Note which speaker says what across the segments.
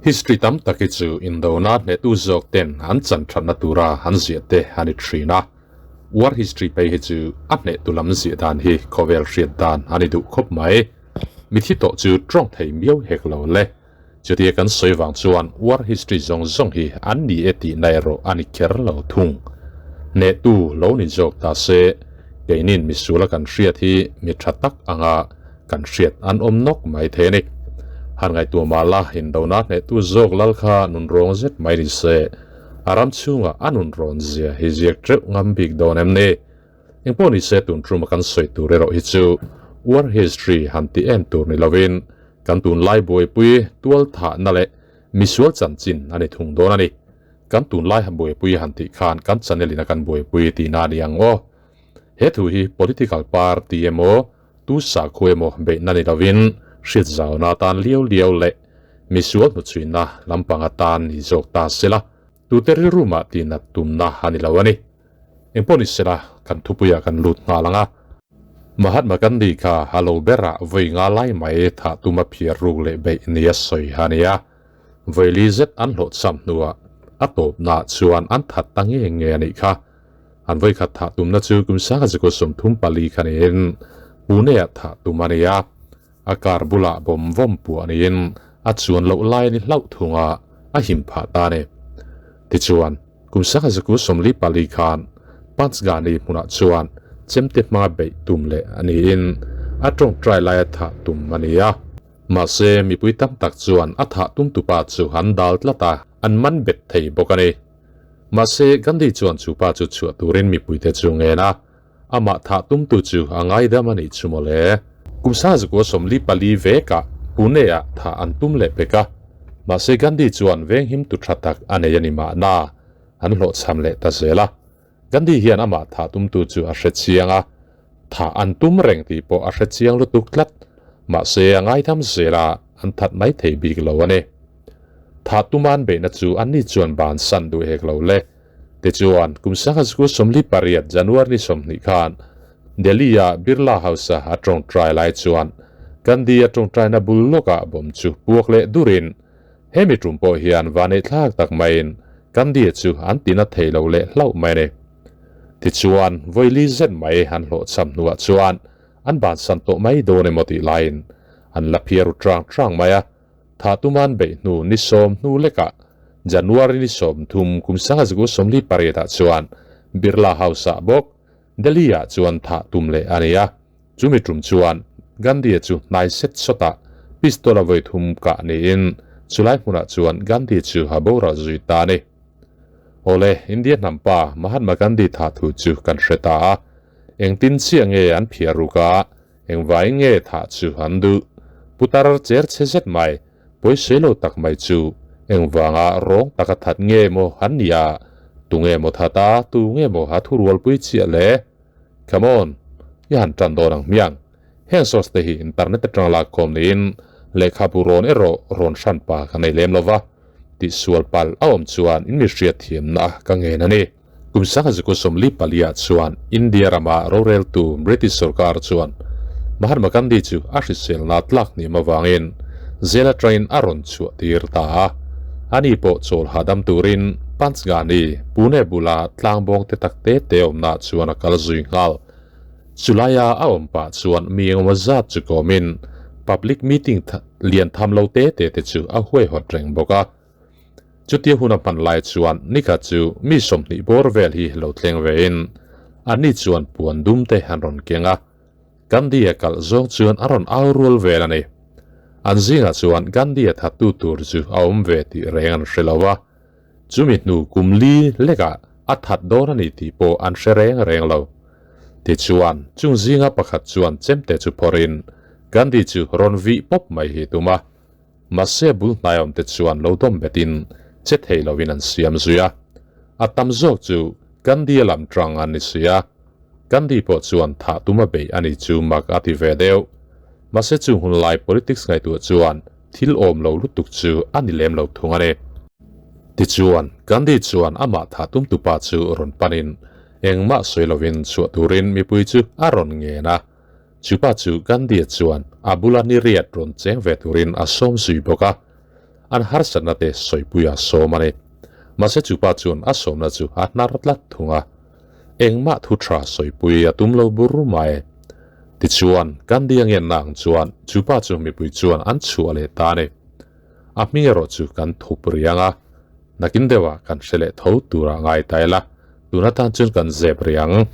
Speaker 1: History tam tak hi chu indona hnehtu zawk ten an chan thatna tura an ziah te a ni thin a. War history phei hi chu a hnehtu lam ziah dan hi khawvel hriat dan a ni duh khawp mai. Mithi tawh chu tawng thei miau hek lo le. Chutia kan sawi vang chuan war history zawng zawng hi an ni e tihna erawh a ni kher lo thung. Hnehtu lo ni zawk ta se, keinin misuala kan hriat hi mi tha tak anga kan hriat an awm nawk mai thei a ni. Han ngaihtuah mah la, indona hnehtu zawk lal kha nun rawng zet mai ni se, a ram chhungah a nun rawn zia hi ziak teuh ngam bik dawn em ni? Engpawh ni se tun tuma kan sawi tur erawh hi chu war history han ti em tur ni lovin kan tunlai buaipui tual thahna leh misual chanchin a ni thung dawn a ni. Kan tunlai buaipui han tih khan kan channel in a kan buaipui tihna a ni ang aw. He thu hi political party emaw tu sakhua emaw beihna ni lovin hriat zauna atan liau liau leh misual hnuchhuina lampang atan ni zawk ta sela tute rilru mah tihnat tumna a ni lo a ni. Engpawh ni sela kan thupuiah kan lut nghal ang a. Mahatma Gandhi kha a lo berah vawi nga lai mai thah tuma phiar ruk leh beih nia sawi a ni a. Vawi li zet an hlawhchham hnuah a tawpnaah chuan an that ta nge nge a nih kha. An vawi khat thah tumna chu kum sanga zikua 34 kha niin Pune-ah thah tum a ni a. A car bulah bawm vawm puah niin a chuan loh lai a ni hlauh thung a, a him phah ta a ni. Tichuan, kum sanga zakua 44 khan Panchgani hmunah chuan chemte hmanga beih tum leh a niin a tawngtai laia thah tum a ni a. Mahse, mipui tam tak chuan a thah tum tupa chu an dal tlat a, an man bet thei bawk a ni. Mahse, Gandhi chuan chu pa chu chhuah turin mipuite chu ngen a, amah thah tumtu chu a ngaidam a nih chu mawle. Kum sazakua 44 vekah Pune-ah thah an tum leh pek a, mahse Gandhi chuan venghim tu tha tak a nei a ni mahna, an hlawhchham leh ta zel a. Gandhi hian amah thah tumtu chu a hre chiang a, thah an tum reng tih pawh a hre chiang lutuk tlat, mahse a ngaidam zel a, an that mai thei bik lo a ni. Thah tuma an beihna chu anni chuan bansan duh hek lo le. Tichuan, kum sangha school 48 January ni 20 khan Delhi-a Birla House-a a tawngtai lai chuan Gandhi-a tawngtaina bul lawkah bawm chu puak leh durin hemi tum pawh hian vanei thlak tak maiin Gandhi-a chu an tina thei lo leh hlauh mai a ni. Tichuan, vawi li zet mai an hlawhchham hnuah chuan an bansan tawh mai dawn emaw tih laiin an la phiar u trang trang mai a. Tha tuman beih hnu ni sawm hnu lekah January ni 30 kum sanga zaku 48 ah chuan Birla House-ah bawk Delhi-ah chuan thah tum leh a ni a. Chumi tum chuan Gandhi-a chu hnai set sawtah pistol a vawi thum kah niin chulai hmunah chuan Gandhi chu a boral zui ta a ni. Awle, India hnam pa Mahatma Gandhi thah thu chu kan hre ta a. Engtin chiah nge an phiar ruk a, Engvai nge thah chu an duh? Putar cher chhe zet mai, pawisawi lo tak mai chu engvanga rawng taka that nge maw an ni a? Tu nge maw that a, tu nge maw a thurualpui chiah le? Come on! I han tan dawn ang hmiang. Heng source te hi internet atanga lak khawm niin lehkhabu rawn erawh rawn hran pa ka nei lem lova, tihsual palh a awm chuan in mi hriatthiamna ka ngen a ni. Kum sangha zaku 44 ah chuan India rama roreltu British sorkar chuan Mahatma Gandhi chu a hriselna tlak hniam avangin jail atangin a rawn chhuah tir ta a. Ani pawh chawl hahdam turin Panchgani, Pune bula tlangbawng te tak te te awmna chuan a kal zui nghal. Chulaia a awm pah chuan mi engemaw zat chu kawmin public meeting lian tham lo te te te chu a huaihawt reng bawk a. Chutia hun a hman lai chuan nikhat chu mi 20 bawr vel hi lo thleng vein anni chuan puan dum te an rawn keng a. Gandhi-a kalh zawng chuan a rawn au rual vel a ni. An zingah chuan Gandhi-a thattu tur chu a awm ve tih reng an hre lo a. Chumi hnu kum li lekah a that dawn a ni tih pawh an hre reng reng lo. Tichuan, chung zinga pakhat chuan chemte chu phawrhin Gandhi chu rawn vih pawp mai hi tum a. Mahse bul hnaiawm te chuan lo dawm betin che thei lovin an siam zui a. A tam zawk chu Gandhi a lam tang an ni si a. Gandhi pawh chuan thah tum a beih a ni chu mak a ti ve deuh. Mahse chung hun lai politics ngaihtuah chuan thil awm lo lutuk chu a ni lem lo thung a ni. Tichuan, Gandhi chuan amah thah tum tupa chu rawn panin engmah sawi lovin chhuah turin mipui chu a rawn ngen a. Chupa chu Gandhi-a chuan a bula ni riat rawn cheng ve turin a sawm zui bawk a. an harsatna te sawipui a sawm a ni. Mahse chupa chuan a sawmna chu a hnar tlat thung a, engmah thu tha sawipui a tum lo bur mai. Tichuan, Gandhi a ngenna ang chuan chupa chu mipui chuan an chhuah leh ta a ni. A hming erawh chu kan thup riang a, nakin deuhah kan hre leh tho turah ngai ta ila, tun atan chuan kan zep riang.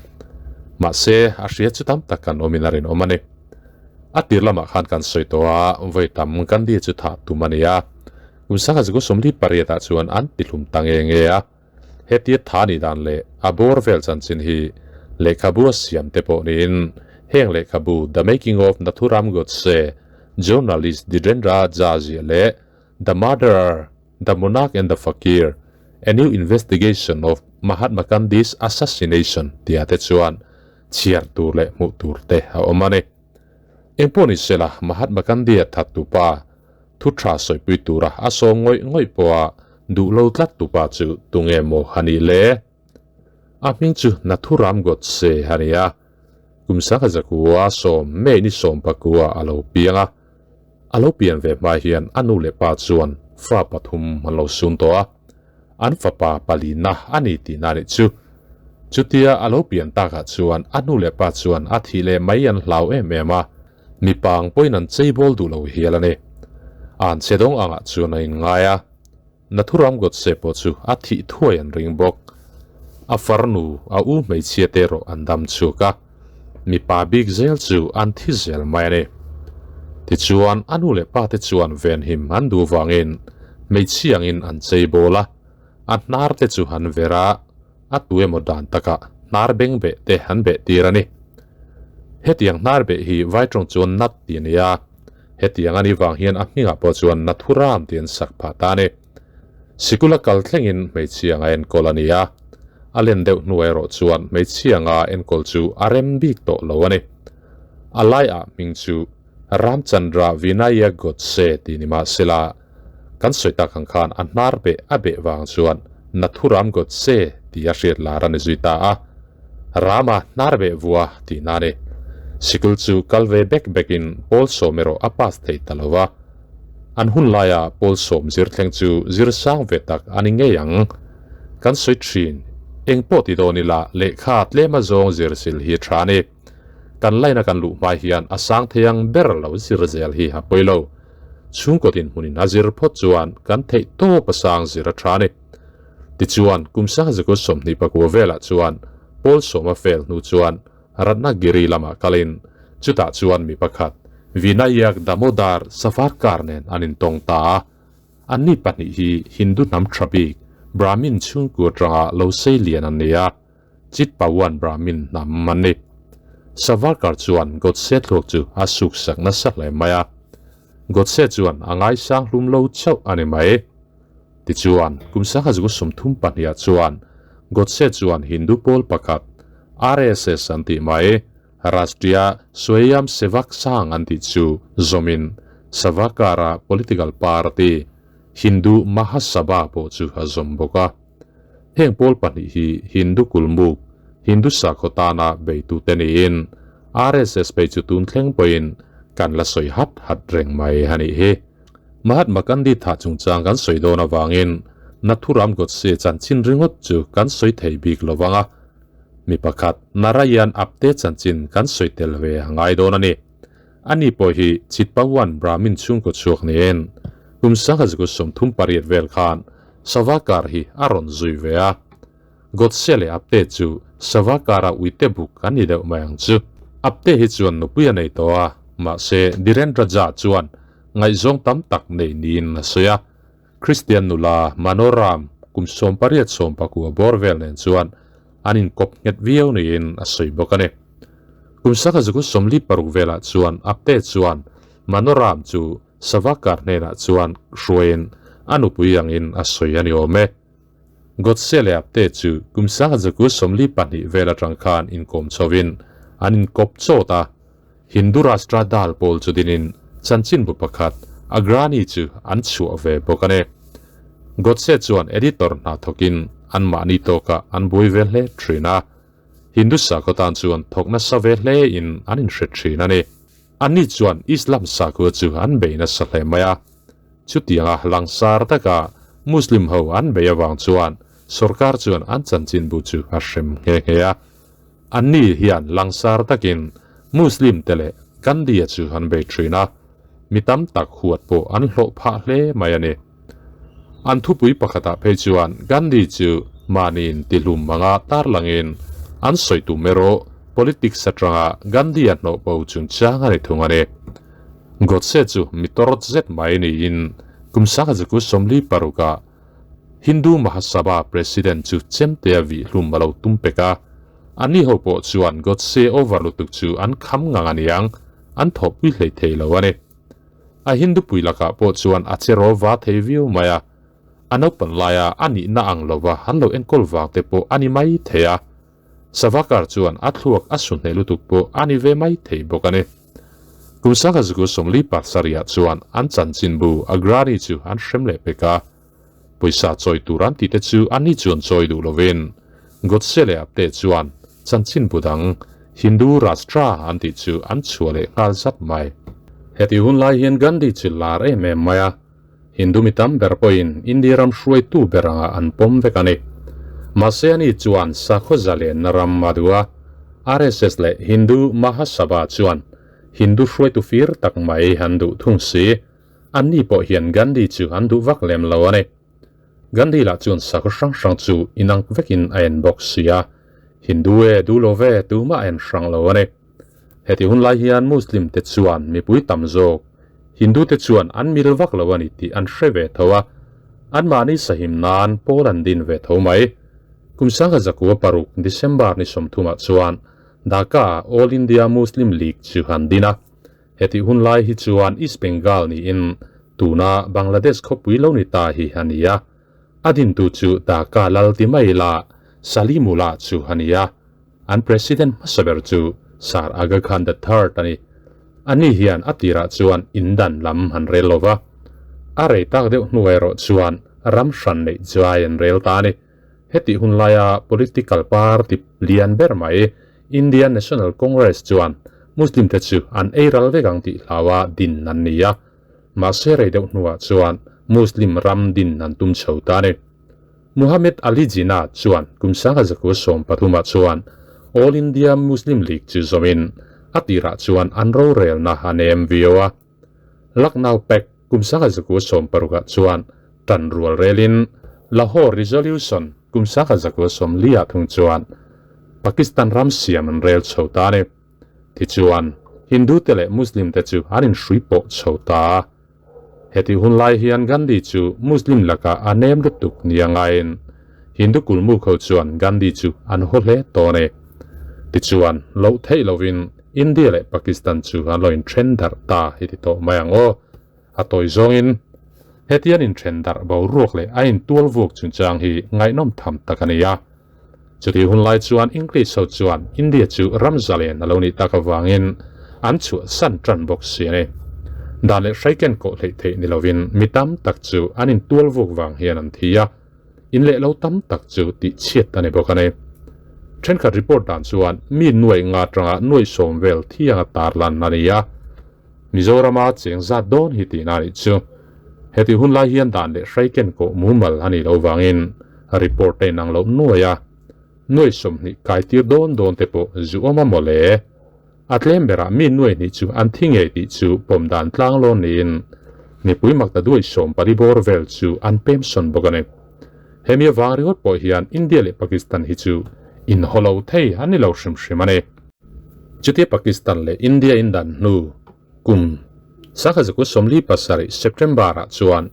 Speaker 1: Mahse, a hria chu tam tak kan awmin a rinawm a ni. A tir lamah khan kan sawi tawh a, vawi tam Gandhi chu thah tum a ni a. Kum sangha zuk 48 ah chuan an tihlum ta nge nge a. Hetia tha nih dan leh a bawr vel chanchin hi lehkhabu a siam te pawh niin heng lehkhabu The Making of Nathuram Godse, Journalist Dhirendra Jha ziah leh The Murderer, The Monarch and the Fakir, A New Investigation of Mahatma Gandhi's Assassination tih ah te chuan chhiar tur leh hmuh tur te a awm a ni. Engpawh ni sela Mahatma Gandhi a that tupa Thu tha sawipui tura a sawm ngawih ngawih pawha duh lo tlat tupa chu tunge maw a nih le? A hming chu Nathuram Godse a ni a, kum sangha zakua sawm May ni sawm pakua a lo piang a. A lo pian ve hma hian a nu leh pa chuan fa pathum an lo sun tawh a, an fapa palina a ni tihna a nih chu. Chutia a lo pian takah chuan a nu leh pa chuan a thih leh mai an hlau em em a, Mipa ang pawhin an cheibawl duh lo hial a ni. An che dawng angah chuan a inngai a, Nathuram Godse pawh chu a thih thuai an ring bawk. A farnu, a u hmeichhia te erawh an dam chhuak a, mipa bik zel chu an thi zel mai a ni. Tichuan, a nu leh pa te chuan venhim an duh vangin hmeichhia angin an cheibawl a, a hnar te chu an ver a, a tu emaw dan takah hnar beng beh te an beh tir a ni. Hetiang hnar beh hi vai tawng chuan nat tih a ni a, hetiang a nih vang hian a hmingah pawh chuan Nathuram tih an sak phah ta a ni. Sikula kal thlengin hmeichhia anga enkawl a ni a, a len deuh hnu erawh chuan hmeichhia anga enkawl chu a rem bik tawh lo a ni. A laiah hming chu Ramchandra Vinayak Godse tih ni mahsela, Kan sawi tak ang khan a hnar beh a beh vang chuan Nathuram Godse tih a hriat lar a ni zui ta a. Rama hnar beh vua tihna a ni. Sikul chu kal ve bek bekin pawl sawm erawh a pass thei ta lo va. An hun laia pawl sawm zir thleng chu zir sang ve tak a ni ngei ang. Kan sawi thin, eng pawh ti dawn ila lehkha tlema zawng zir sil hi tha a ni. Kan line a kan luh hma hian a sang thei ang ber lo zir zel hi a pawi lo. Chhungkaw dinhmunin a zir phawt chuan kan theih tawp a sang zir a tha a ni. Tichuan, kum sangzekua 24 velah chuan Paul sawma fel hnu chuan Ratnagiri lamah kalin chutah chuan mi pakhat Vinayak Damodar Savarkar nen an intawng ta a. Anni pahnih hi Hindu hnam tha bik Brahmin chhungkua atanga lo sei lian an ni a. Chitpawan Brahmin hnam an ni. Savarkar chuan Godse thluak chu a suksak nasa hle mai a. Godse chuan a ngaisang hlum lo chauh a ni mai. Tichuan, kum sangha zunga 32 ah chuan Godse chuan Hindu pawl pakhat, RSS an tih mai, Rashtriya Swayam Sevak Sangh an tih chu zawmin Savarkar-a political party, Hindu Mahasabha pawh chu a zawm bawk a. Heng pawl pahnih hi Hindu kulmuk, Hindu sakhaw tana beitute niin RSS phei chu tun thleng pawhin kan la sawi hat hat reng mai a nih hi. Mahatma Gandhi thah chungchang kan sawi dawn avangin Nathuram Godse chanchin ringawt chu kan sawi thei bik lo vang a, mi pakhat Narayan Apte chanchin kan sawi tel ve a ngai dawn a ni. Ani pawh hi Chitpawan Brahmin chhungkaw chhuak niin kum 1938 vel khan Savarkar hi a rawn zui ve a. Godse leh Apte chu Savarkar-a uite buk an ni deuh mai ang chu. Apte hi chuan nupui a nei tawh a, mahse Dhirendra Jha chuan ngaihzawng tam tak nei niin a sawi a. Kristian nula Manoram kum 18 19 bawr vel nen chuan an inkawp nghet viau niin a sawi bawk a ni. Kum 1946 velah chuan Apte chuan Manoram chu Savarkar hnenah chuan hruaiin a nupui angin a sawi a ni awm e. Godse leh Apte chu kum 1942 vel atang khan inkawm chhovin an inkawp chawt a. Hindu Rashtra Dal pawl chu dinin chanchinbu pakhat Agrani chu an chhuah ve bawk a ni. Godse chuan editor hna thawkin anmahni tawkah an buai ve hle thin a. Hindu sakhaw tan chuan thawk nasa ve hlein an inhre thin a ni. Anni chuan Islam sakhua chu an bei nasa hle mai a. Chutianga langsar taka Muslim ho an bei avang chuan sorkar chuan an chanchinbu chu a hrem nghe nghe a. Anni hian langsar takin Muslim te leh Gandhi-a chu an bei thin a, mi tam tak huat pawh an hlawh phah hle mai a ni. An thupui pakhatah phei chuan Gandhi chu mahniin tihlum anga tarlangin an sawi tum erawh politics atanga Gandhi-a hnawh bo chungchang a ni thung a ni. Godse chu mi tawrh zet mai niin kum sanghazaku 46-ah Hindu Mahasabha President chu chemtea vih hlum a lo tum pek a. Anni ho pawh chuan Godse over lutuk chu an kham ngang a niang, an thawhpui hlei thei lo a ni. A Hindu pui lakah pawh chuan a che raw va thei viau mai a, a naupan laia a nihna ang lova an lo enkawl vang te pawh a ni mai thei a. Savakar chuan a thluak a su hneh lutuk pawh a ni ve mai thei bawk a ni. Kum sanghazuku sawmli pasarihah chuan an chanchinbu Agrani chu an hrem leh pek a. Pawisa chawi tur an tihte chu ani chuan chawi duh lovin Godse leh Apte chuan chanchinbu dang Hindu Rashtra an tih chu an chhuah leh nghal zat mai. Heti hun lai hian Gandhi chu lar em em mai a, Hindu mi tam ber pawhin India ram hruaitu ber anga an pawm vek a ni. Mahse ani chuan sakhaw zalenna ram a duh a, RSS leh Hindu Mahasabha chuan Hindu hruaitu fir tak mai an duh thung si. Anni pawh hian Gandhi chu an duh vak lem lo a ni. Gandhi lah chuan sakhaw hrang hrang chu inang vekin a en bawk si a, Hindu e, duh lo ve, tumah a en hrang lo a ni. Heti hun lai hian Muslim te chuan mipui tam zawk, Hindu te chuan an mil vak lo a ni tih an hre ve tho a, anmahni sahim nan pawl an din ve tho mai. Kum sangha zakua paruk December ni sawmthumah chuan Dhaka-ah All India Muslim League chu an din a. Hetih hun lai hi chuan East Bengal niin tuna Bangladesh khawpui lo ni ta hi a ni a. A dintu chu Dhaka lal ti mai la Salimullah chu a ni a. An President hmasa ber chu Sir Aga Khan the Third a ni. Ani hian a tirah chuan indan lam an rel lo va. A rei tak deuh hnu erawh chuan ram hran neih chuai an rel ta a ni. Hetih hun laia political party lian ber mai Indian National Congress chuan Muslim te chu an ei ral vek ang tih hlaua din an ni a, mahse rei deuh hnuah chuan Muslim ram din an tum chho ta a ni. Muhammad Ali Jinnah chuan kum sanghazaku 13 ah chuan All India Muslim League chu zawmin a tirah chuan an rorelna a nem viau a. Lucknow Pact kum sanghazaku 16 ah chuan tan rual relin Lahore Resolution kum sanghazaku 40 ah thung chuan Pakistan ram siam an rel chho ta a ni. Tichuan, Hindu te leh Muslim te chu an inhrui pawh chho ta a. Hetih hun lai hian Gandhi chu Muslim lakah a nem lutuk nia ngaiin Hindu kulmuk ho chuan Gandhi chu an haw hle tawn e. Tichuan, loh theih lovin India leh Pakistan chu an lo inthen darh ta hi ti tawh mai ang aw. A tawi zawngin, hetian inthen darh boruak leh a intual vuak chungchang hi ngaihnawm tham tak a ni a. Chutih hun lai chuan English ho chuan India chu ram zalen a lo nih tak avangin an chhuahsan tan bawk si a ni. Dan leh hraiken kawh hleih theih ni lovin mi tam tak chu an intual vuk vang hian an thi a, in leh lo tam tak chu tihchhiat a ni bawk a ni. Thenkhat report dan chuan mi nuaih nga atanga nuaih sawm vel thianga tarlan a ni a, Mizorama cheng zat dawn hi tihna a nih chu. Hetih hun lai hian dan leh hraiken kawh mumal a nih loh vangin report a inang loh nuai a, nuai sawmhnih kai tir dawn dawn te pawh zu awm a maw le? A tlem berah mi nuai hnih chu an thi ngei tih chu pawm dan tlang lawn niin mipui makta duai sawm pali bawr vel chu an pem sawn bawk a ni. Hemi avang ringawt pawh hian India leh Pakistan hi chu inhaw lo thei an ni lo hrim hrim a ni. Chutia Pakistan leh India indan hnu kum sanghazaku 47 September-ah chuan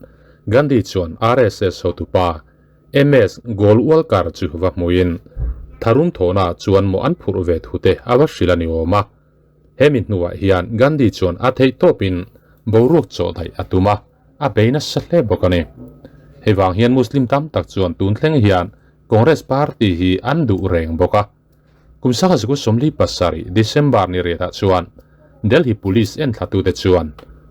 Speaker 1: Gandhi chuan RSS hotupa MS Golwalkar chu va hmuin tharum thawhnaah chuan maw an phurh ve thute a va hrilh a ni awm a. Hemi hnuah hian Gandhi chuan a theih tawpin boruak chawhdaih a tum a, a bei nasa hle bawk a ni. Hei vang hian Muslim tam tak chuan tun thleng hian Congress party hi an duh reng bawk a. Kum sanghazaku 47 December ni riatah chuan Delhi Police enthlatute chuan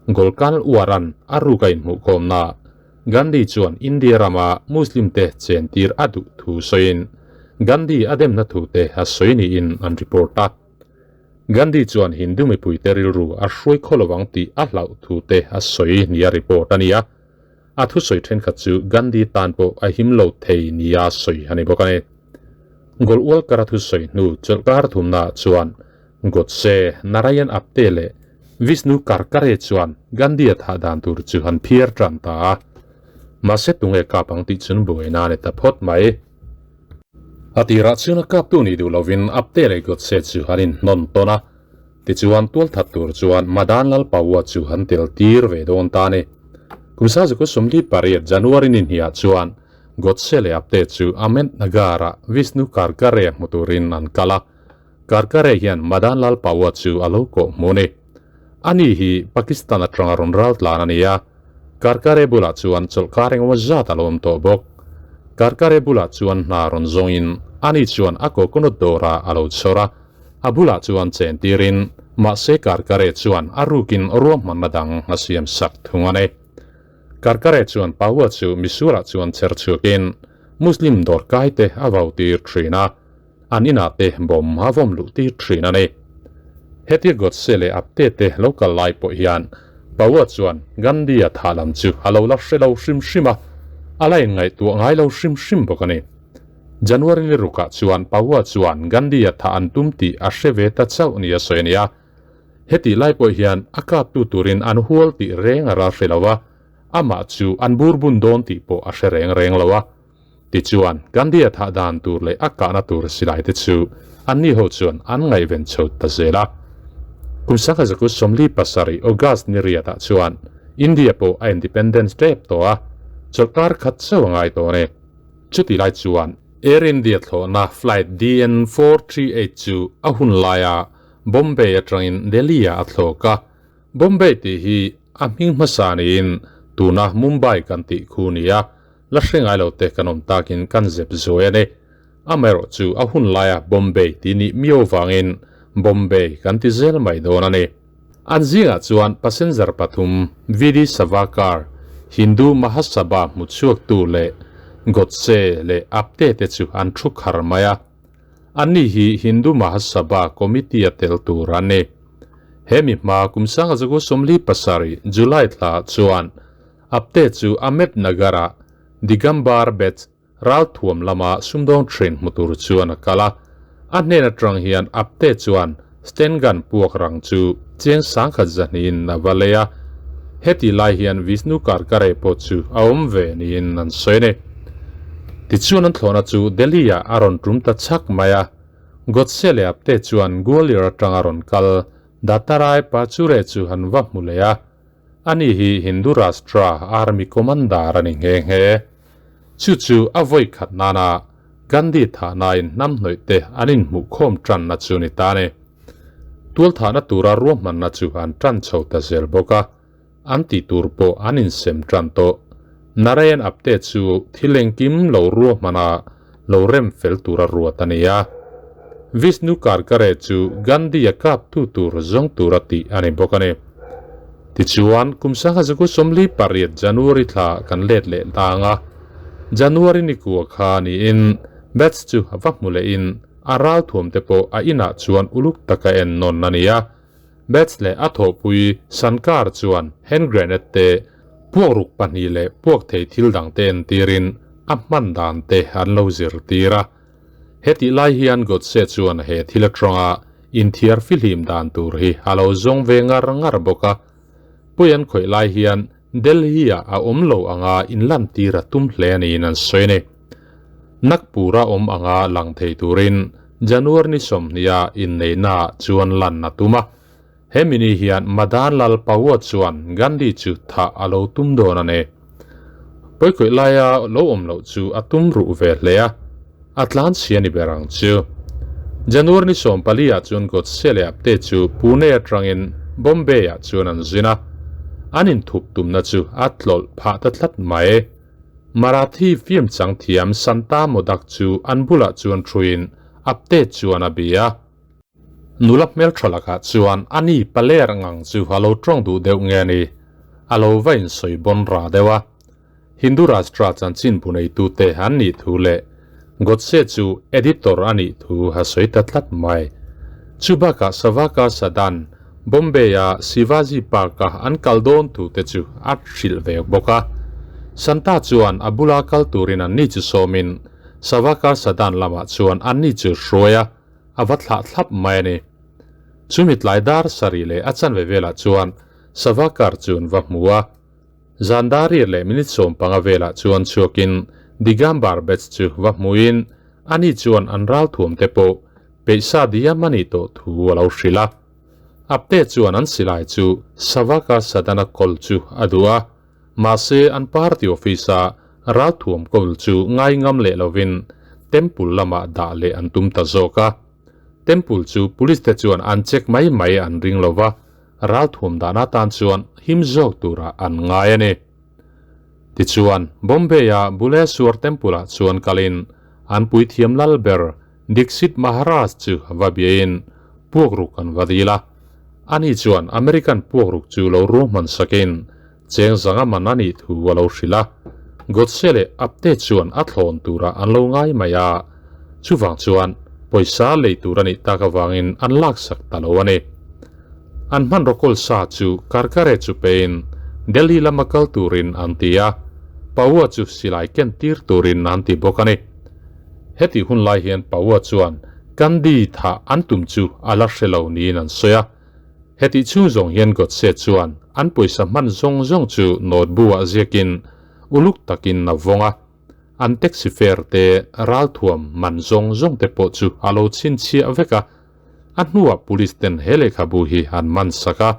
Speaker 1: Golkal Uaran a ruk a inhmuhkhawmnaah Gandhi chuan India rama Muslim te chentir a duh thu sawiin Gandhi a demna thu te a sawi niin an report a. Gandhi chuan Hindu mipuite rilru a hruai khaw lovang tih a hlauh thu te a sawi nia report a ni a. A thusawi thenkhat chu Gandhi tan pawh a him lo thei nia sawi a ni bawk a ni. Golwalkar a thusawi hnu chawlhkar thumnaah chuan Godse, Narayan Apte leh Vishnu Karkare chuan Gandhi a thah dan tur chu an phiar tan ta a. Mahse tunge kap ang tih chun buaina a ni ta phawt mai. A tirah chuan a kaptu nih duh lovin Apte leh Godse chu an inhnawn tawn a. Tichuan tualthat tur chuan Madan Lal Paua chu an tel tir ve dawn ta a ni. Kum sazaku 48 January ni hniah chuan Godse leh Apte chu Ahmednagar-ah Vishnu Karkare hmu turin an kal a. Karkare hian Madan Lal Paua chu a lo kawh hmu a ni. Ani hi Pakistan atanga rawn ral tlan a ni a, Karkare bulah chuan chawlhkar engemaw zat a lo awm tawh bawk. Karkare bulah chuan hna rawn zawngin ani chuan a coconut dawrah a lo chhawr a, a bulah chuan chen tirin mahse Karkare chuan a rukin ruahmanna dang a siam sak thung a ni. Karkare chuan Paua chu misualah chuan chher chhuakin Muslim dawrkai te a vau tir thin a, an inah te bawm a vawm luh tir thin a ni. Hetia Godse leh Apte te lo kal lai pawh hian Paua chuan Gandhi-a thah lam chu a lo la hre lo hrim hrim a, a la inngaihtuah ngai lo hrim hrim bawk a ni. January ni rukah chuan Paua chuan Gandhi-a thah an tum tih a hre ve ta chauh ni a sawi a ni a. Hetih lai pawh hian a kaptu turin an hual tih reng a ral hre lo a, amah chu an bur bun dawn tih pawh a hre reng reng lo a. Tichuan, Gandhi-a thah dan tur leh a kahna tur silai te chu anni ho chuan an ngaihven chho ta zel a. Kum sangha zaku 47 August ni riatah chuan India pawh a independence tep tawh a, chawlhkar khat chauh a ngai tawh a ni. Chutih lai chuan Air India thlawhna flight DN 438 chu a hun laia Bombay atangin Delhi-ah a thlawk a. Bombay tih hi a hming hmasa niin tuna Mumbai kan tih khu nia la hre ngai lo te kan awm takin kan zep zuai a ni. Amaherawh chu a hun laia Bombay tih nih miau vangin Bombay kan ti zel mai dawn a ni. An zingah chuan passenger pathum VD Savarkar, Hindu Mahasabha hmuchhuaktu leh Godse leh Apte te chu an thu khar mai a. Anni hi Hindu Mahasabha committee a tel tur an ni. He mi hma kum sanga zaku 47 July thla chuan Apte chu Ahmednagar-ah Digambar Batch Ralthuam lama sumdawng thin hmu tur chuan a kal a, a hnen atang hian Apte chuan stand gun puak rang chu cheng sangkhat zahnihin a va lei a, heti lai hian Vishnu Karkare pawh chu a awm ve niin an sawi a ni. Tichuan an thlawhna chu Delhi-ah a rawn tum ta chak mai a, Godse leh Apte chuan Gwalior atanga rawn kal Dattarai Pachure chu an va hmu leh a, ani hi Hindu Rashtra Army Commander a ni nghe nghe. Chu chu a vawi khat nana Gandhi thahnain hnam hnawih te an inhmuh khawm tanna chu ni ta a ni. Tual thahna tura ruahmanna chu an tan chho ta zel bawk a, an tih tur pawh an insem tan tawh. Narayan Apte chu thil engkim lo ruahmana lo rem fel tura ruat a ni a. Vishnu Karkare chu Gandhi-a kaptu tur zawng tura tih a ni bawk a ni. Tichuan, kum sangha zaku 48 January thla kan let leh tang a, January ni kua kha niin Bats chu va hmu lehin a ralthuam te pawh a inah chuan uluk taka en nawn a ni a. Bats leh a thawhpui Shankar chuan hand grenade te, puak ruk pahnih leh puak thei thil dang te entirin a hman dan te an lo zirtir a. Hetih lai hian Godse chuan he thil atanga inthiar fihlim dan tur hi a lo zawng ve ngar ngar bawk a. Pui an khawih lai hian Delhi-ah a awm lo anga inlantir a tum hle niin an sawi a ni. Nagpur-a awm anga lang thei turin January ni 20 a inneihnaah chuan lan a tum a. Hemi ni hian Madan Lal Paua chuan Gandhi chu thah a lo tum dawn a ni. Pawikhawih laia lo awm loh chu a tum ruh ve hle a, a tlan chhia ni ber ang chu. January ni 14 ah chuan Godse leh Apte chu Pune atangin Bombay ah chuan an zin a, an inthup tumna chu a tlawlh phah ta tlat mai. Marathi film chang thiam Santa Modak chu an bulah chuan thuin Apte chuan a bia. Nula hmeltha lakah chuan a ni paler ngang chu a lo tawng duh deuh nge ni? A lo va insawi bawn ra deuh a. Hindu Rashtra chanchin bu neitute an nih thu leh Godse chu editor a nih thu a sawi ta tlat mai. Chu bakah Savakar Sadan, Bombay-a Shivaji Park-a an kal dawn thu te chu a hrilh ve bawk a. Santa chuan a bula kal turin anni chu sawmin Savakar Sadan lamah chuan anni chu hruai a, a va thlah thlap mai a ni. Chumi tlai dar sarih leh a chanve velah chuan Savakar chu an va hmu a. Zan dar riat leh minute 15 velah chuan chhuakin Digambar batch chu va hmuin ani chuan an ralthuam te pawh peihsa diam a nih tawh thu a lo hrilh a. Apte chuan an silai chu Savakar Sadana kawl chu a duh a. Mahse, an party office-a ralthuam kawl chu ngai ngam leh lovin temple lamah dah leh an tum ta zawk a. Temple chu police te chuan an check mai mai an ring lo va, ralthuam dan atan chuan him zawk turah an ngai a ni. Tichuan, Bombay-a Buleswar Temple-ah chuan kalin an puithiam lal ber Dixit Maharaj chu va biain puakruk an va dil a. Ani chuan American puakruk chu lo ruahman sakin cheng zanga man a nih thu a lo hrilh a. Godse leh Apte chuan a thlawn turah an lo ngai mai a, chuvang chuan pawisa lei tur a nih tak avangin an laksak ta lo a ni. An hmanraw kawl sa chu Karkare chu pein Delhi lama kal turin an ti a, Paua chu silai ken tir turin an ti bawk a ni. Heti hun lai hian Paua chuan Gandhi thah an tum chu a la hre lo niin an sawi a. Hetih chhung zawng hian Godse chuan an pawisa hman zawng zawng chu notebook-ah ziakin uluk takin a vawng a. An taxi fare te, ralthuam man zawng zawng te pawh chu a lo chhinchhiah vek a. A hnuah police ten he lehkhabu hi an man sak a.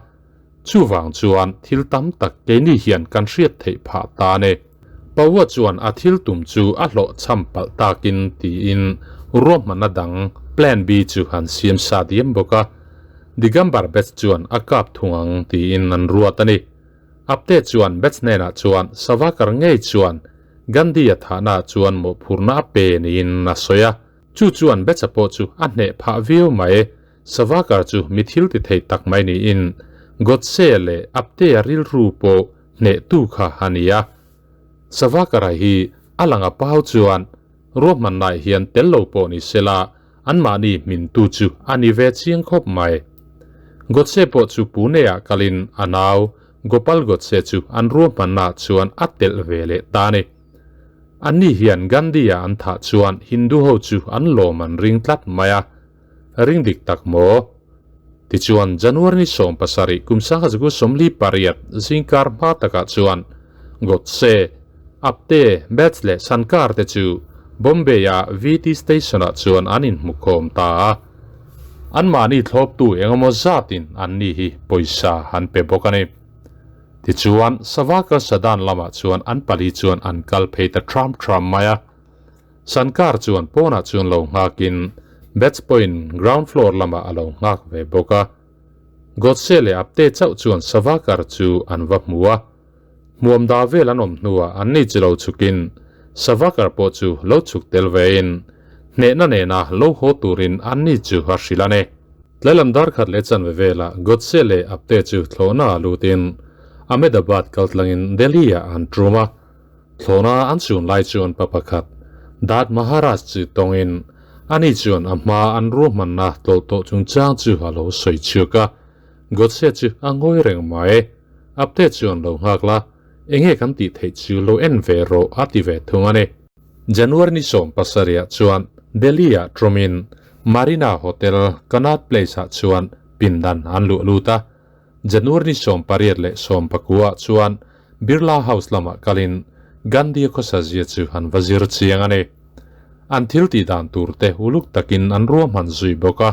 Speaker 1: Chuvang chuan thil tam tak keini hian kan hriat theih phah ta a ni. Paua chuan a thil tum chu a hlawh chham palh takin tiin ruahmanna dang Plan B chu han siam sa diam bawk a. Digambar Batch chuan a kap thung ang tiin an ruat a ni. Apte chuan Batch hnenah chuan Savakar ngei chuan Gandhi-a thahnaah chuan mawhphurhna a pe niin a sawi a. Chu chuan Batch-a pawh chu a hneh phah viau mai. Savakar chu mi thil ti thei tak mai niin Godse leh Apte-a rilru pawh hnehtu kha a ni a. Savakara hi a lang a pau chuan ruahmannaah hian tel lo pawh ni sela anmahni hmintu chu a ni ve chiang khawp mai. Godse pawh chu Pune-ah kalin a nau Gopal Godse chu an ruahmannaah chuan a telh ve leh ta a ni. Anni hian Gandhi-a an thah chuan Hindu ho chu an lawm an ring tlat mai a. Ring dik tak maw? Tichuan, January ni 17 kum 1948 zingkar hma takah chuan Godse, Apte, Bats leh Sankar te chu Bombay-a VT Station-ah chuan an inhmukhawm ta a. Anmahni thlawptu engemaw zatin anni hi pawisa an pe bawk a ni. Tichuan, Savakar Sadan lamah chuan an pali chuan an kal phei ta thram thram mai a. Sankar chuan pawnah chuan lo nghakin Bats pawhin ground floor lamah a lo nghak ve bawk a. Godse leh Apte chauh chuan Savakar chu an va hmu a. Hmuam da vel an awm hnuah anni chu lo chhukin Savakar pawh chu lo chhuk tel vein hnehna nena lo haw turin anni chu a hrilh a ni. Tlailam dar khat leh chanve velah Godse leh Apte chu thlawhna ah lutin Ahmedabad kaltlangin Delhi-ah an tum a. Thlawhna an chhun lai chuan pa pakhat, Dat Maharaj chu tawngin ani chuan a hma an ruahmanna tlawlh tawh chungchang chu a lo sawi chhuak a. Godse chu a ngawi reng mai. Apte chuan lo nghak la, enge kan tih theih chu lo en ve rawh a ti ve thung a ni. January ni 17 ah chuan Delhi-ah tawmin Marina Hotel, Connaught Place-ah chuan pindan an luh lut a. January ni 18 leh 19 ah chuan Birla House lamah kalin Gandhi-a khawsa zia chu an va zir chiang a ni. An thil tih dan tur te uluk takin an ruahman zui bawk a.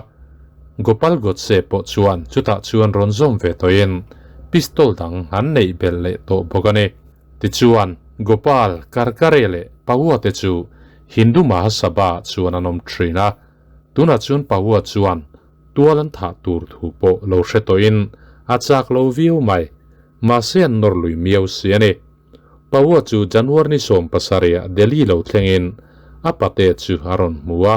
Speaker 1: Gopal Godse pawh chuan chutah chuan rawn zawm ve tawhin pistol dang an neih belh leh tawh bawk a ni. Tichuan, Gopal, Karkare leh Paua te chu Hindu Mahasabha chuan an awm thin a. Tunah chuan Paua chuan tual an thah tur thu pawh lo hre tawhin a chak lo viau mai. Mahse an nawr lui miau si a ni. Paua chu January ni 17 ah Delhi lo thlengin a pate chu a rawn hmu a.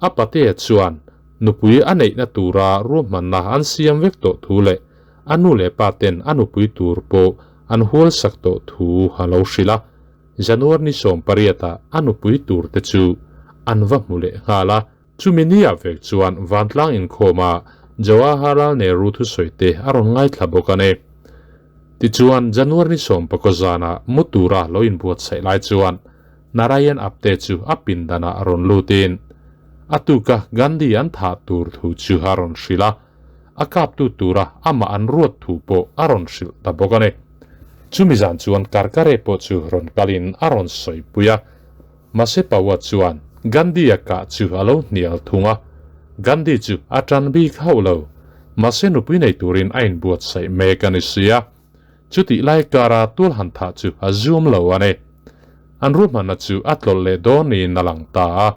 Speaker 1: A pate chuan nupui a neihna tura ruahmanna an siam vek tawh thu leh a nu leh pa ten a nupui tur pawh an hual sak tawh thu a lo hrilh a. January ni 18 ah a nupui tur te chu an va hmu leh nghal a. Chumi nia vek chuan vantlang inkhawma Jawaharlal Nehru thusawi te a rawn ngaithla bawk a ni. Tichuan, January ni 19 zana mu tura lo inbuatsaih lai chuan Narayan Apte chu a pindanah rawn lutin a tuka Gandhi an thah tur thu chu a rawn hrilh a, a kaptu tura amah an ruat thu pawh a rawn hrilh ta bawk a ni. Chumi zan chuan Karkare pawh chu rawn kalin a rawn sawipui a, mahse Paua chuan Gandhi-a kah chu a lo hnial thung a, Gandhi chu a tan bik hauh lo, mahse nupui nei turin a inbuatsaih mek a ni si a, chutih lai kara tual han thah chu a zuam lo a ni. An ruahmanna chu a tlawlh leh dawn niin a lang ta a,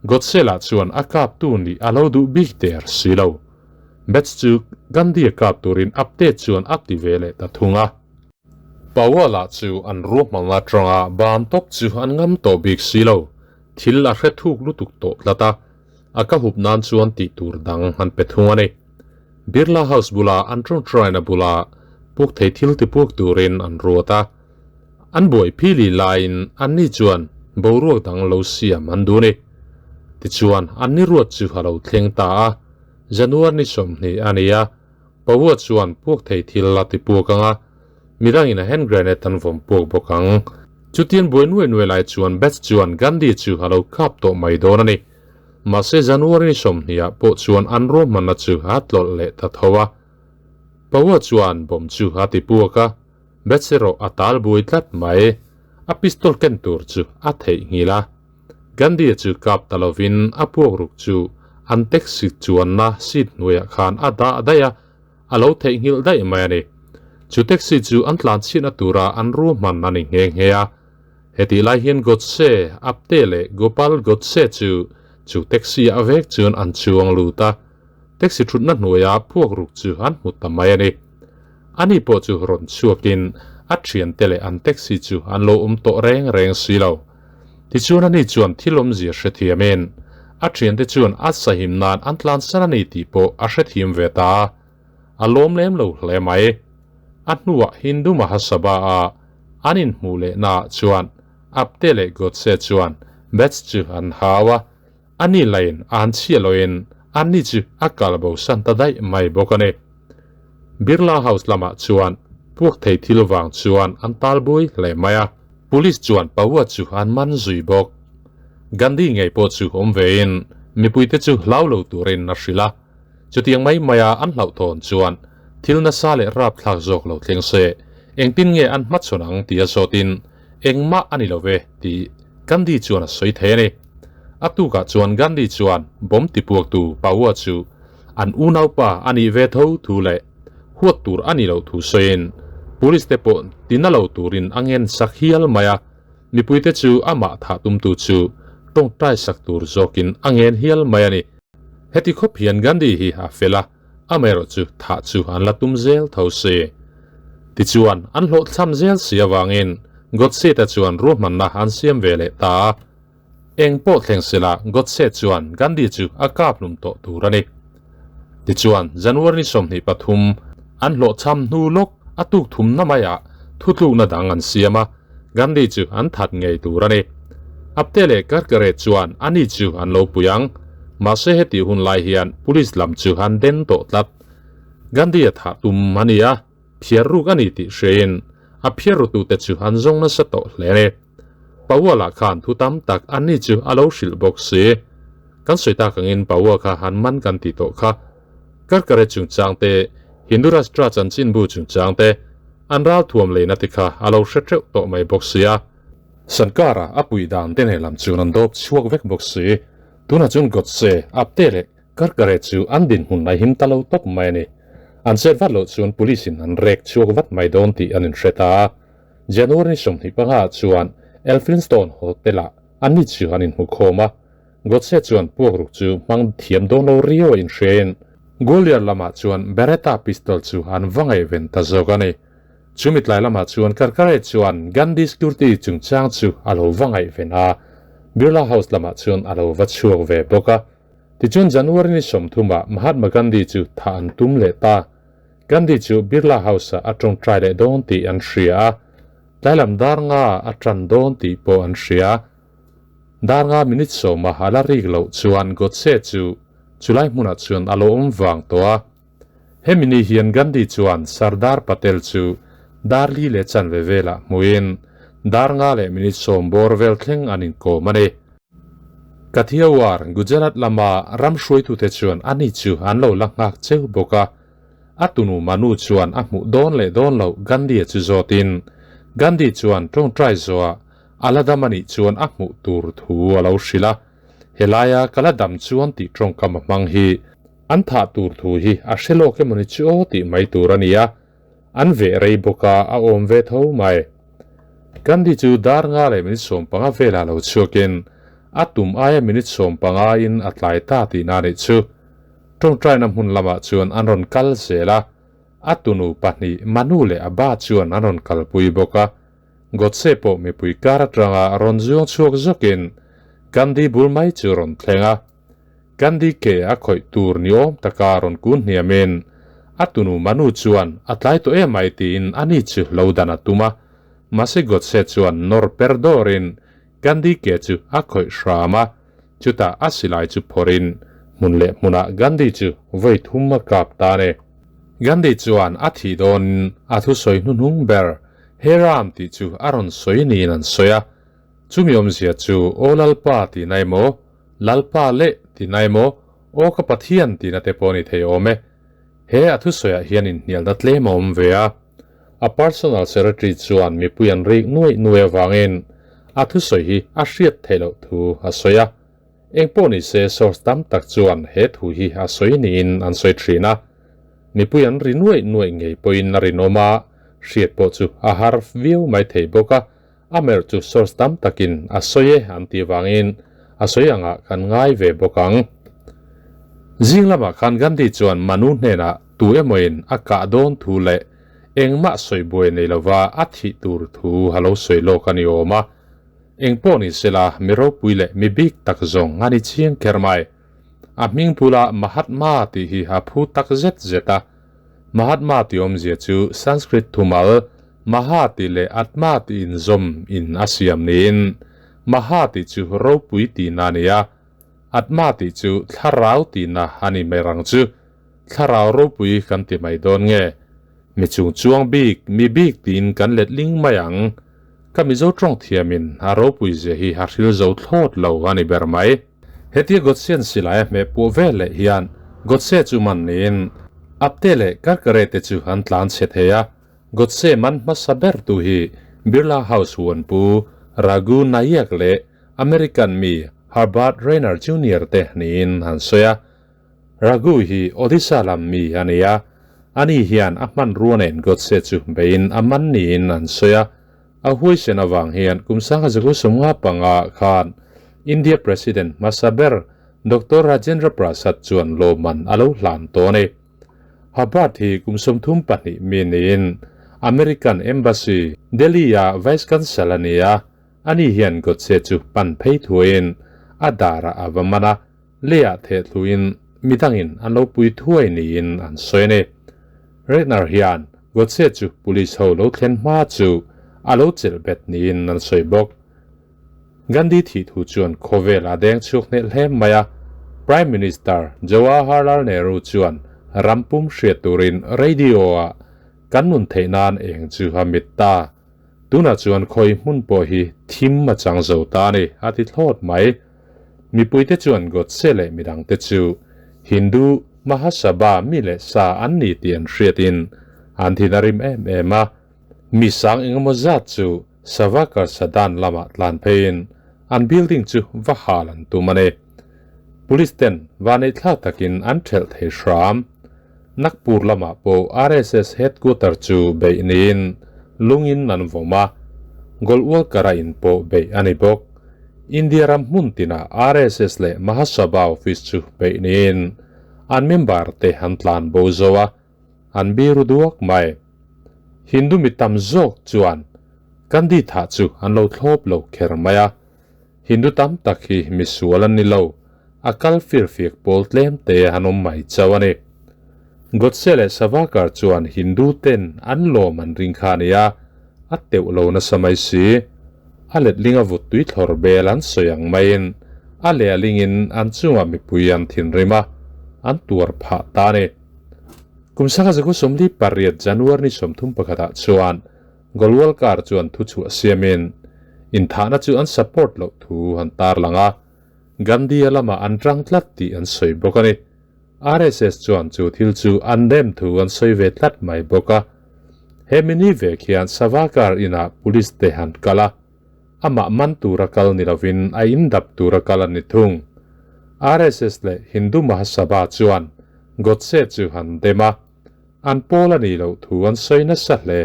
Speaker 1: Godse lah chuan a kaptu nih a lo duh bik der si lo. Batch chu Gandhi-a kap turin Apte chuan a ti ve leh ta thung a. Paula chu an ruahmanna atanga ban tawp chu an ngam tawh bik si lo. Thil a hre thuk lutuk tawh tlat a, a ka hup nan chuan tih tur dang an pe thung a ni. Birla House bula an tawngtaina bula puk thei thil ti puk turin an ruat a. An buai phili laiin anni chuan boruak dang lo siam an duh a ni. Tichuan anni ruat chu a lo thleng ta a, January ni 20 a ni a, Paua chuan puak thei thil a ti puak ang a, midangin a hand grenade an vawm puak bawk ang. Chutian buai nuai nuai lai chuan Beth chuan Gandhi chu a lo kap tawh mai dawn a ni. Mahse January ni 20 ah pawh chuan an ruahmanna chu a tlawlh leh ta tho a. Paua chuan bomb chu a ti puak a, Beth erawh a tal buai tlat mai. A pistol ken tur chu a theihnghilh a. Gandhi-a chu kap ta lovin a puakruk chu an taxi chuanna seat hnuaiah khan a dah daih a, a lo theihnghilh daih mai a ni. Chu taxi chu an tlan chhiatna tura an ruahman a ni nghe nghe a. Hetih lai hian Godse, Apte leh Gopal Godse chu chu taxi ah vek chuan an chuang lut a, taxi thutna hnuaia puakruk chu an hmu ta mai a ni. Ani pawh chu rawn chhuakin a thiante leh an taxi chu an lo awm tawh reng reng si lo. Tichuan ani chuan thil awmzia hrethiamin a thiante chuan a sahim nan an tlansan a ni tih pawh a hrethiam ve ta a, a lawm lem lo hle mai. A hnuah Hindu Mahasabha a an inhmuh lehnaah chuan Apte leh Godse chuan Batch chu an hau a, ani lain an chhiah loin anni chu a kal bosan ta daih mai bawk a ni. Birla House lamah chuan puak thei thil vang chuan an talbui hle mai a. Police chuan Paua chu an man zui bawk. Gandhi ngei pawh chu awm vein mipuite chu hlau lo turin a hrilh a. Chutiang mai maia an hlauhthawn chuan thil nasa leh rapthlak zawk lo thleng se, engtin nge an hmachhawn ang tia zawtin engmah a ni lo ve tih Gandhi chuan a sawi thei a ni. A tukah chuan Gandhi chuan bomb tipuaktu Paua chu an unaupa a nih ve tho thu leh huat tur a nih loh thu sawiin police te pawh tina lo turin a ngen sak hial mai a, mipuite chu amah thah tumtu chu tawngtai sak tur zawkin a ngen hial mai a ni. Heti khawp hian Gandhi hi a fel a, amaherawh chu thah chu an la tum zel tho si. Tichuan, an hlawhchham zel si avangin Godse-te chuan ruahmanna an siam ve leh ta a. Eng pawh thleng sela Godse chuan Gandhi chu a kap hlum tawh tur a ni. Tichuan, January ni 23, an hlawhchham hnu lawk a tuk thumna maiah thutlukna dang an siam a, Gandhi chu an that ngei tur a ni. Apte leh Karkare chuan ani chu an lo pui ang. Mahse hetih hun lai hian police lam chu an den tawh tlat. Gandhi a thah tum a ni a, phiar ruk a ni tih hriain a phiar rutute chu an zawng nasa tawh hle a ni. Paua khan thu tam tak anni chu a lo hrilh bawk si. Kan sawi tak angin Paua kha han man kan ti tawh kha. Karkare chungchang te, Hindu Rashtra chanchinbu chungchang te, an ral thuam leina te kha a lo hre teuh tawh mai bawk sia. Sankara a puih dan te nen lam chuan an dawp chhuak vek bawk si. Tunah chuan Godse, Apte leh Karkare chu an dinhmun a him ta lo tawp mai a ni. An chet vat loh chuan police in an rek chhuak vat mai dawn tih an inhre ta a. January ni 25 ah chuan Elphinstone Hotel-ah anni chu an inhmu khawm a, Godse chuan puakruk chu hmang thiam dawn lo riau a inhriain Gwalior lamah chuan Beretta pistol chu an va ngaihven ta zawk a ni. Chumi tlai lamah chuan Karkare chuan Gandhi security chungchang chu a lo va ngaihven a, Birla House lamah chuan a lo va chhuak ve bawk a. Tichuan January ni 30 ah Mahatma Gandhi chu thah an tum leh ta. Gandhi chu Birla House-ah a tawngtai leh dawn tih an hria a, tlailam dar nga a tan dawn tih pawh an hria. Dar nga minute sawma a la rik loh chuan Godse chu chulai hmunah chuan a lo awm vang tawh a. Hemi ni hian Gandhi chuan Sardar Patel chu Dar li leh chanve velah hmuin dar nga leh minute sawm bawr vel thleng an inkawm a ni. Kathiawar, Gujarat lama ram hruaitute chuan ani chu an lo la nghak cheu bawk a. A tunu Manu chuan a hmuh dawn leh dawn loh Gandhi-a chu zawtin, Gandhi chuan tawngtai zawhah a la dam a nih chuan a hmuh tur thu a lo hrilh a. Helaia ka la dam chuan tih tawngkam a hmang hi an thah tur thu hi a hre lawk emawni chu aw tih mai tur a ni a. An veh rei bawk a, a awm ve tho mai. Gandhi chu dar nga leh minute 15 velah lo chhuakin a tum aia minute 15 in a tlai ta tihna a nih chu. Tawngtaina hmun lamah chuan an rawn kal zel a, a tunu pahnih Manu leh Abba chuan an rawn kalpui bawk a. Godse pawh mipui kar atanga rawn zuang chhuak zawkin Gandhi bul mai chu rawn thleng a. Gandhi ke a khawih tur ni awm taka rawn kun hniamin a tunu Manu chuan a tlai tawh em ai tiin ani chu lo dan a tum a. Mahse Godse chuan nawr per dawrin Gandhi ke chu a khawih hram a, chutah a silai chu phawrhin hmun leh hmunah Gandhi chu vawi thum a kap ta a ni. Gandhi chuan a thih dawnin a thusawi hnuhnung ber He Ram tih chu a rawn sawi niin an sawi a, chumi awmzia chu Aw Lalpa tih na emaw, Lalpa leh tih na emaw, Aw ka Pathian tih na te pawh a ni thei awm e. He a thusawiah hian inhnialna tlem a awm ve a. A personal secretary chuan mipui an rik nuaih nuaih avangin a thusawi hi a hriat theih loh thu a sawi a. Engpawh ni se source tam tak chuan he thu hi a sawi niin an sawi thin a. Mipui an ri nuaih nuaih ngei pawhin a rinawm a, hriat pawh chu a har viau mai thei bawk a. Amer chu source tam takin a sawi e an tih vangin a sawi angah kan ngai ve bawk ang. Zing lamah khan Gandhi chuan Manu hnenah tu emawin a kah dawn thu leh engmah sawi buai nei lova a thih tur thu a lo sawi lawk a ni awm a. Eng pawh ni sela mi ropui leh mi bik tak zawng a ni chiang kher mai. A hming bula Mahatma tih hi a phu tak zet zet a. Mahatma tih awmzia chu Sanskrit thumal Maha tih leh Atma tih inzawm in a siam niin Maha tih chu ropui tihna a ni a, Atma tih chu thlarau tihna a ni mai rang chu. Thlarau ropui kan ti mai dawn nge? Mi chung chuang bik, mi bik tiin kan let ling mai ang. Ka Mizo tawng thiamin a ropui zia hi a hril zo thlawt lo a ni ber mai. Hetia Godsean silai a hmeh puah vel leh hian Godse chu man niin Apte leh Karkare te chu an tlan chhe thei a, Godse man hmasa ber tu hi Birla House huanpu Raghu Nayak leh American mi Herbert Rainer Junior te niin an sawi a. Raghu hi Odisha lam mi a ni a, ani hian a hmanrua nen Godse chu beiin a man niin an sawi a. A huaisen avang hian kum sangha zaku 55 khan India President hmasa ber Doctor Rajendra Prasad chuan lawmman a lo hlan tawh a ni. Hubbard hi kum 32 mi niin American Embassy, Delhi-a Vice Consul a ni a, ani hian Godse chu pan phei thuaiin a darah a va man a, leiah theh thluin midangin an lo pui thuai niin an sawi a ni. Regner hian Godse chu police ho lo thlen hma chu a lo chelh bet niin an sawi bawk. Gandhi thih thu chuan khawvel a deng chhuak hneh hle mai a, Prime Minister Jawaharlal Nehru chuan ram pum hriat turin radio-ah kan nun theih nan eng chu a mit ta. Tunah chuan khawi hmun pawh hi thim a chang zo ta a ni, a ti thlawt mai. Mipuite chuan Godse leh midangte chu Hindu Mahasabha mi leh sa an ni tih an hriatin an thin a rim em em a. Mi sang engemaw zat chu Savakar Sadan lamah tlan pheiin an building chu va hal an tum a ni. Police ten vaneihthlak takin an thelh thei hram. Nagpur lamah pawh RSS headquarter chu beih niin lungin an vawm a, Golwalkar-a in pawh beih a ni bawk. India ram hmun tinah RSS leh Mahasabha office chu beih niin an member te an tlan bo zo a. An biru duak mai. Hindu mi tam zawk chuan Gandhi thah chu an lo thlawp lo kher mai a. Hindu tam tak hi misual an ni lo, a kal firfiak pawl tlem te an awm mai chauh a ni. Godse leh Savarkar chuan Hindu ten an lawm an ring kha a ni a, a teuh lo nasa mai si. A letling a vut tui thlawr bel an sawi ang maiin a lehlingin an chungah mipui an thinrim a, an tuar phah ta a ni. Kum sangha zaku 48 January ni 31 ah chuan Golwalkar chuan thu chhuah siamin inthahna chu an support loh thu han tarlang a, Gandhi-a lamah an tang tlat tih an sawi bawk a ni. RSS chuan chu thil chu an dem thu an sawi ve tlat mai bawk a. He mini vek hian Savarkar inah police te han kal a, amah man tura kal ni lovin a indap tura kal a ni thung. RSS leh Hindu Mahasabha chuan Godse chu han dem a, an pawl a nih loh thu an sawi nasa hle.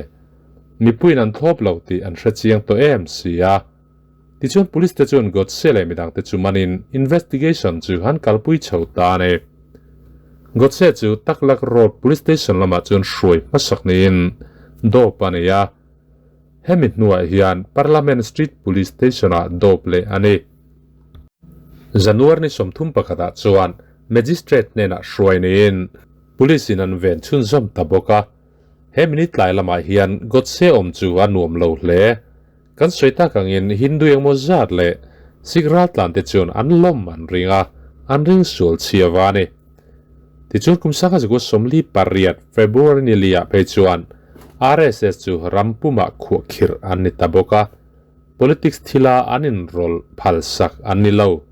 Speaker 1: Mipuiin an thlawp loh tih an hre chiang tawh em si a. Tichuan police te chuan Godse leh midangte chu manin investigation chu an kalpui chho ta a ni. Godse chu Taklak Road Police Station lamah chuan hruai hmasak niin dawp a nei a. Hemi hnuah hian Parliament Street Police Station-ah dawp leh a ni. January ni 31 ah chuan Magistrate hnenah hruai niin Police in an ven chhunzawm ta bawk a. He minute tlai lamah hian Godse awm chu a nuam lo hle. Kan sawi tak angin Hindu engmaw zat leh Sikh raltlan te chuan an lawm an ring a, an ring sual chhia va a ni. Tichuan kum sangha zakua 48 February ni liah phei chuan RSS chu ram pumah khuah khirh an ni ta bawk a, politics thila an inrawlh phalsak an ni lo.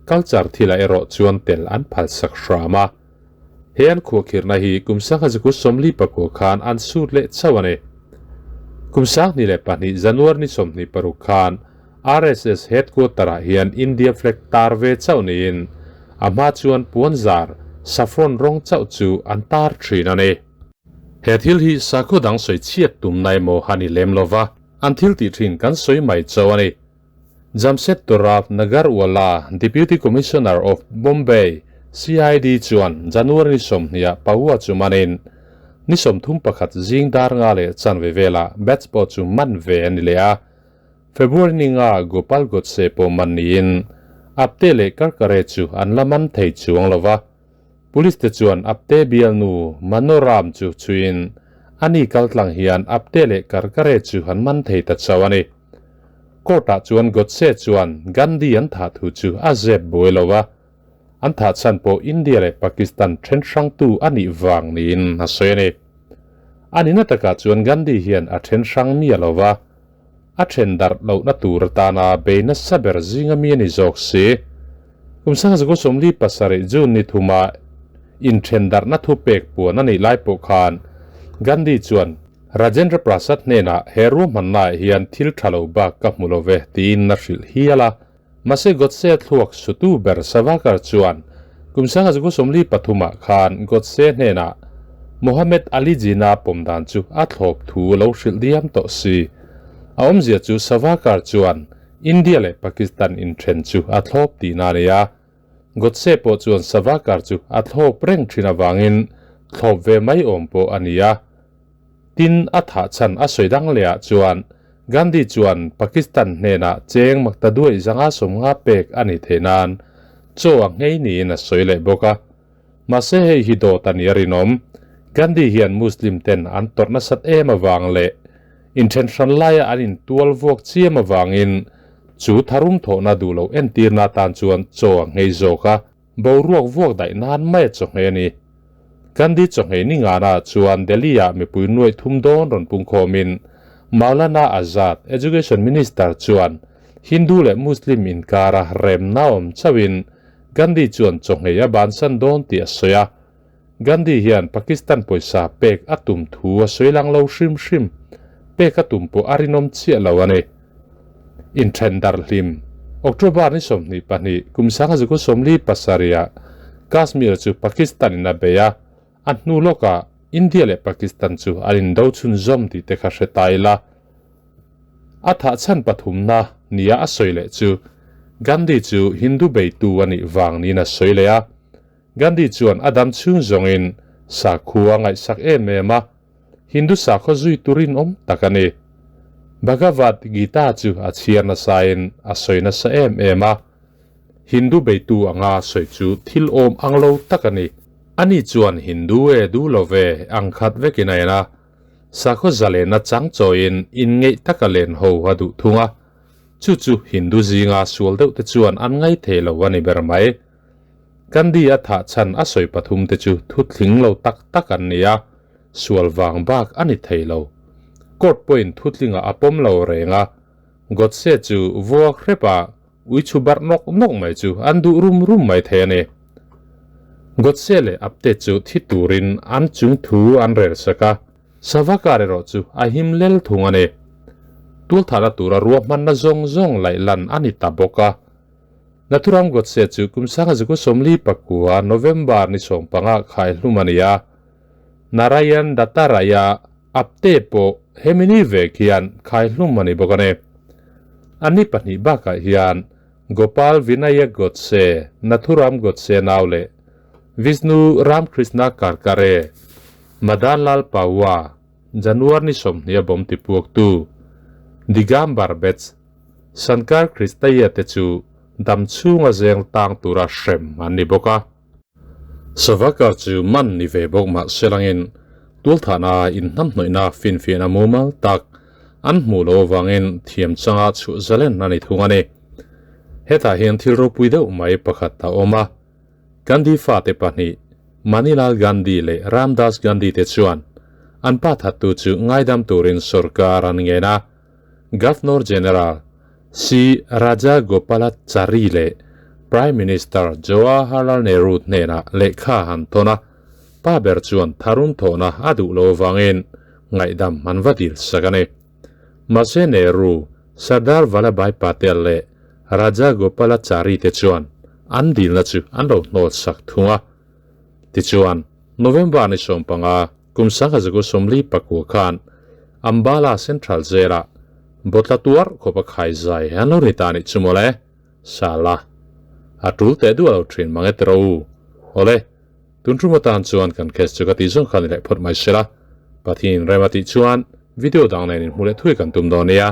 Speaker 1: Culture thilah erawh chuan tel an phalsak hram a. He an khuahkhirhna hi kum sangha 49 khan an sut leh chauh a ni. Kum 2002 January ni 26 khan RSS headquarter-ah hian India flag tar ve chauh niin a hma chuan puanzar saffron rawng chauh chu an tar thin a ni. He thil hi sakhaw dang sawi chhiat tum na emaw a ni lem lova, an thil tih thin kan sawi mai chauh a ni. Jamshed Torab Nagarwala, Deputy Commissioner of Bombay, CID chuan January ni 20 ah Paua chu manin ni 31 zing dar nga leh chanve velah batch pawh chu man ve a ni leh a. February ni nga Gopal Godse pawh man niin Apte leh Karkare chu an la man thei chuang lova. Police te chuan Apte bialnu Manoram chu chhuiin ani kaltlang hian Apte leh Karkare chu an man thei ta chauh a ni. Court-ah chuan Godse chuan Gandhi an thah thu chu a zep buai lo a, an thah chhan pawh India leh Pakistan then hrangtu a nih vang niin a sawi a ni. A nihna takah chuan Gandhi hian a then hrang mi a lo va, a then darh lohna tur atana bei nasa ber zinga mi a ni zawk si. Kum 1947 June ni thuma inthen darhna thupek puan a nih lai pawh khan Gandhi chuan Rajendra Prasad hnenah he ruahmannaah hian thil tha lo bak ka hmu lo ve tiin a hrilh hial a. Mahse Godse thluak sutu ber Savarkar chuan kum 1943 ah khan Godse hnenah Mohammed Ali Jinnah pawm dan chu a thlawp thu lo hrilh diam tawh si. A awmzia chu Savarkar chuan India leh Pakistan inthen chu a thlawp tihna a ni a. Godse pawh chuan Savarkar chu a thlawp reng thin avangin thlawp ve mai awm pawh a ni a. Tin, a thah chhan a sawi dang lehah chuan Gandhi chuan Pakistan hnenah cheng makta duaih zanga 50 pek a ni theih nan chaw a nghei niin a sawi leh bawk a. Mahse hei hi dawt a ni a rinawm. Gandhi hian Muslim ten an tawrh nasat em avang leh inthen hran laia an intual vuak chiam avangin chu tharum thawhna duh loh entirna atan chuan chaw a nghei zawk a. Boruak vuak daih nan mai a chawhmeh a ni. Gandhi chawhmeh ni ngana chuan Delhi-ah mipui nuaih thum dawn rawn pungkhawmin Maulana Azad, Education Minister chuan Hindu leh Muslim inkara remna awm chauhin Gandhi chuan chawhmeh a bansan dawn tih a sawi a. Gandhi hian Pakistan pawisa pek a tum thu a sawi lang lo hrim hrim. Pek a tum pawh a rinawm chiah lo a ni. Inthen darh hlim. October ni 22, kum 1947 ah Kashmir chu Pakistan in a bei a, a hnu lawkah India leh Pakistan chu an indo chhunzawm tih te kha hre ta ila. A thah chhan pathumna nia a sawi leh chu Gandhi chu Hindu beitu a nih vang niin a sawi leh a. Gandhi chuan a dam chhung zawngin sakhua a ngaihsak em em a, Hindu sakhaw zui turin awm tak a ni. Bhagavad Gita chu a chhiar nasain a sawi nasa em em a, Hindu beitu anga sawi chu thil awm ang lo tak a ni. Ani chuan Hindu e du lo ve ang khat vekin a en a, sakhaw zalena chang chawiin inngeih taka len ho a duh thung a, chu chu Hindu zinga sual deuh te chuan an ngaithei lo a ni ber mai. Gandhi a thah chhan a sawi pathum te chu thu tling lo tak tak an ni a, sual vang bak a ni thei lo. Court pawhin thu tlingah a pawm lo reng a, Godse chu vuak hrep a ui chhu barh nawk nawk mai chu an duh rum rum mai thei a ni. Godse leh Apte chu thi turin an chung thu an rel sak a, Savakar erawh chu a him lel thung a ni. Tulthahna tura ruahmanna zawng zawng laih lan a ni ta bawk a. Nathuram Godse chu kum sanga zaku 49 November ni 15 khai hlum a ni a. Narayan Dattaraya Apte pawh hemi ni vek hian khai hlum a ni bawk a ni. An ni pahnih bakah hian Gopal Vinayak Godse, Nathuram Godse nau leh Vishnu Ramkrishna Karkare, Madan Lal Pawa, Januar ni 20 a bawm tipuaktu Digambar Bets, Shankar Kristaiya te chu dam chhunga zeng tang tura hrem an ni bawk a. Savakar chu man ni ve bawk mah selangin tulthahna inhnamhnawihna finfiahna mumal tak an hmuh loh avangin thiam changa chhuah zalen a ni thung a ni. Hetah hian thil ropui deuh mai pakhat a awm a, Gandhi fate pahnih Manilal Gandhi leh Ramdas Gandhi te chuan an pa thattu chu ngaidam turin sorkar an ngen a, Governor General C. Rajagopalachari leh Prime Minister Jawaharlal Nehru hnenah lehkha han tawn a, pa ber chuan tharun thawhna a duh lo avangin ngaihdam an va dil sak a ni. Mahse Nehru, Sardar Vallabhbhai Patel leh Rajagopalachari te chuan an dilna chu an lo hnawl sak thung a. Tichuan, November ni 15, kum 1949 khan Ambala Central Jail-ah botla tuar khawpa khai zai an lo ni ta nih chu mawle. Sala. A tul teh duah lo thin mang e tiro u. Awle, tun tum atan chuan kan case chu ka tih zawng kha ni leh phawt mai sela. Pathian rem a tih chuan video dang nen inhmu leh thui kan tum dawn nia.